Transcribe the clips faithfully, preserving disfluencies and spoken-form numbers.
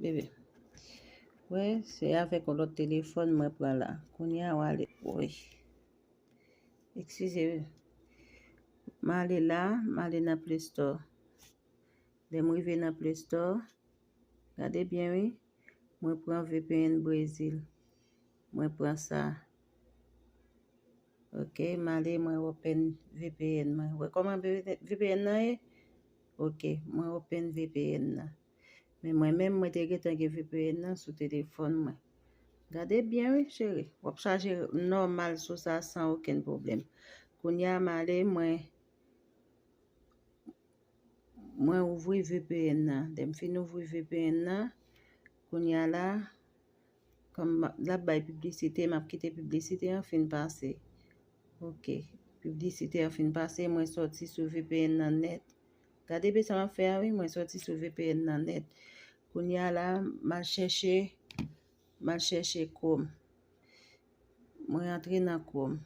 Bebe. Wè, se avèk yon lòt telefòn mwen pran la. Kounye a, w ale. Woy. Eskize. M ale la, m ale nan Play Store. Lè m rive nan Play Store, gade byen, wi. Mwen pran V P N Brezil. Mwen pran sa. Ok, m ale, mwen open V P N mwen. Wè kòman V P N nan ye? Ok, mwen open V P N nan. Men mwen menm, mwen te gentan gen V P N nan sou telefòn mwen. Gade byen, wi, cheri. W ap chaje nòmal sou sa san okenn pwoblèm. Kounye a, m ale, mwen, mwen ouvri V P N nan. Lè m fin ouvri V P N nan, kounye a la, kòm m ap, l ap bay piblisite, m ap kite piblisite an fin pase. Ok. Piblisite an fin pase, mwen sòti sou V P N nan nèt. Gade byen sa m ap fè a, wi, mwen sòti sou V P N nan nèt. Kounye a la, m al chèche, m al chèche Chrome. Mwen antre nan Chrome.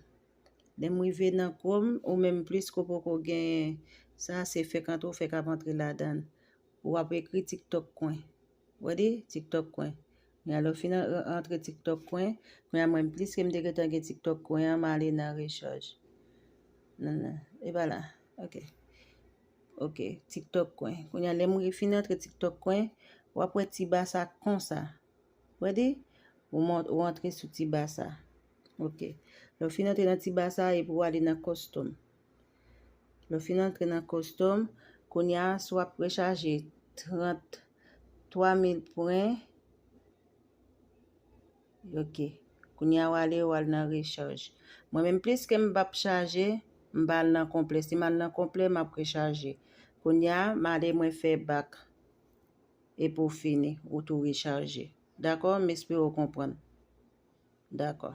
Lè m rive nan Chrome, ou menm plis ke w poko genyen, sa se fèk antre w fèk ap antre ladan l. Ou ap ekri TikTok kwen. Wè li, TikTok kwen. Kounye a lè w fin an-, antre TikTok kwen, kounye a mwen plis ke m te gentan gen TikTok kwen an, m ale nan rechaj. Non, non, e pa la. Ok. Ok, TikTok kwen. Kounye a lè m fin antre TikTok kwen, w ap wè ti ba sa konsa. Wè li, ou mont-, ou antre sou ti ba sa. Ok. Lè w fin antre nan ti ba sa, epi w ale nan custom. Lè w fin antre nan custom, kounye a, si w ap rechaje trant twa mil pwen, ok. Kounye a, w ale, w al nan rechaj. Mwen menm, plis ke m p ap chaje, m pa al nan konplè. Si m al nan konplè, m ap rechaje. Kounye a, m ale, mwen fè back. Epi w fini, ou tou rechaje. Dakò? M espere w konprann. Dakò.